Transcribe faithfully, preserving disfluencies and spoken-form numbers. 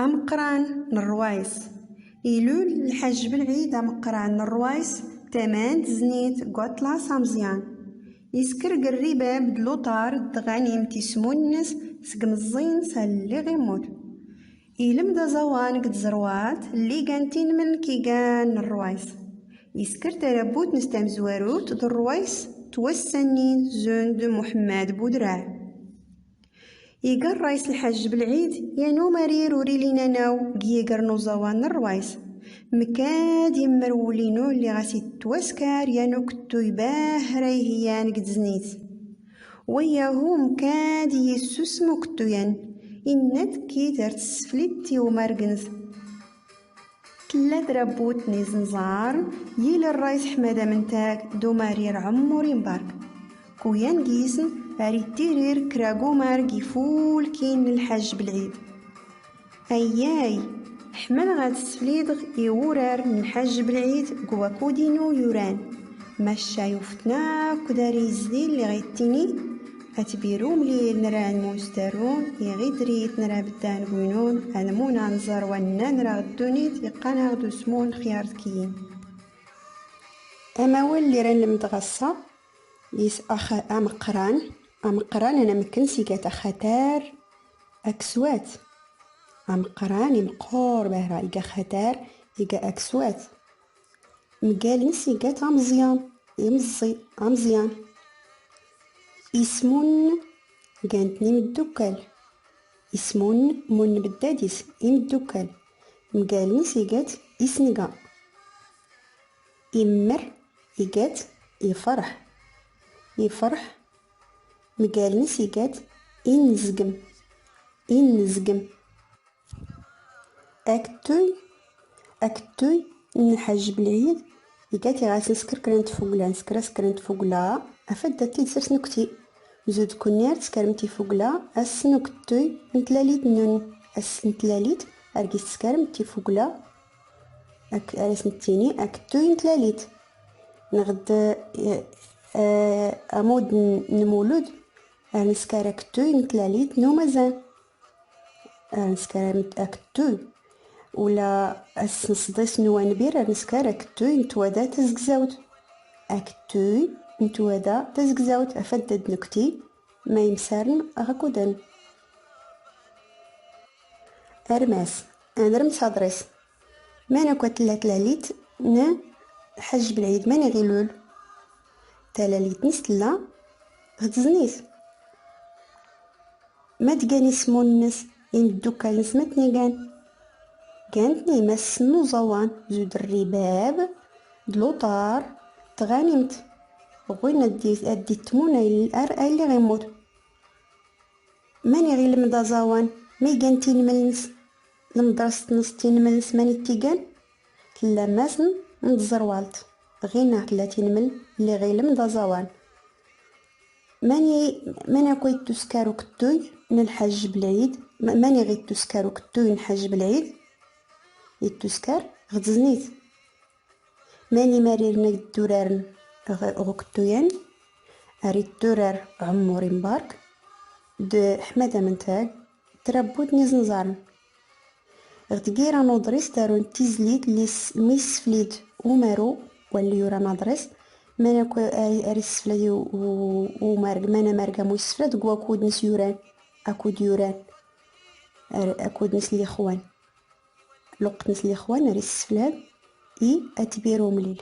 Ameqqran n rrways. Ilul lḥajj belɛid ameqqran n rrways taman tznit g waṭlas amẓyan. Isker g rribab d luṭar d tɣanimt ismun-nnes seg meẓẓi-nnes alliɣ immut. Ilmd aẓawan g tẓerwalt lli gan tinmel n kigan n rrways. Isker tarabbut-nnes tamzwarut d rrways twassannin zund muḥemmad budraɛ. Iga rrays lḥajj belɛid yan umarir ur ilin anaw g yiger n uẓawan n rrways. Mkad immer wul-inu lli ɣas itwaskar yan ukettuy bahra ihiyyan g tznit. Wayyahu mkad iyissusm ukettuy-an. Inna-d kkit ar tsflit i umarg-nnes. Tlla trabbut n iẓnẓarn yil rrays ḥmad amntag d umarir ɛemmur imbark. Kuyan gis-n ar ittirir kra g umarg ifulkin n lḥajj belɛid. Ayyay, ḥmlɣ ad sflidɣ i wurar n lḥajj belɛid g wakud-inu yuran. Macca yuften akk d ar izdi lliɣ ittini. Atbiru mlil nra nmustarun iɣidrit nra beddan gwinun. Anmun anẓar wanna nra ɣ ddunit iqqan aɣ d usmun xyar d kiyin. Amawal lli ra nlmd ɣassa is ameqqran. Ameqqran ana mkkn s igat axatar akswat. Ameqqran imqqur bahra iga axatar iga akswat. Mgal-nnes iga-t amẓyan, imẓẓi, amẓyan. Ismun, gan-ten imddukkal. Ismun, mun beddad-is, imddukkal. Mgal-nnes iga-t isnga. Immer, iga-t ifrḥ. Ifrḥ, mgal-nnes iga-t inzgm. Inzgm. Akettuy, akettuy n lḥajj belɛid, iga-t iɣ as nsker kra n tfugla, nsker-as kra n tfugla, afad ad t-id-sers nukti. Zud kunni ar tskarm tifugla, ass n ukettuy n tlalit-nnun, ass n tlalit ar gis tskarm tifugla, ar as nttini akettuy n tlalit. Neɣ d, eh, eh, amud n, n mulud, ar nskar akettuy n tlalit n umazan. Ar nskar akettuy. Ula ass n sḍis n wanbir ar nskar akettuy n twada tazgzawt. Akettuy n twada tazgzawt, afad ad nukti ma imsarn aɣ akudan. Armas, anrm s aḍris. Mani akk a tlla tlalit n lḥajj belɛid, mani ɣ ilul? Talalit-nnes tlla ɣ tznit. Ma d-gan ismun-nnes, imddukkal-nnes ma ten-igan? Gan-ten imassen n uẓawan, zud rribab, d luṭar, d tɣanimt. Ɣwin ad d-, ad d-ittmun ar, ar lliɣ immut. Mani ɣ ilmd aẓawan, ma igan tinmel-nnes? Lmḍrast-nnes, tinmel-nnes mani t-igan? Tlla massen n tẓerwalt, ɣinna tlla tinmel lli ɣ ilmd aẓawan. Mani, mani akk ittuskar ukettuy n lḥajj belɛid? Ma-, mani ɣ ittuskar ukettuy n lḥajj belɛid? Ittuskar ɣ tznit. Mani marirn ag ddurarn ɣ, ɣ ukettuy-an? Ar itturar Ɛemmur Imbark d Ḥmad Amntag, trabbut n iẓnẓarn. Ɣ tgira n uḍris tarun tizlit lli s-, mi ssflid umaru walli yuran aḍris, man akk ar, ar issflad u, u, umarg, man amarg amu issflad g wakud-nnes yuran, akud yuran, ar, akud-nnes lli xwan. Lweqt-nnes lli xwan ar issflad i atbir umlil.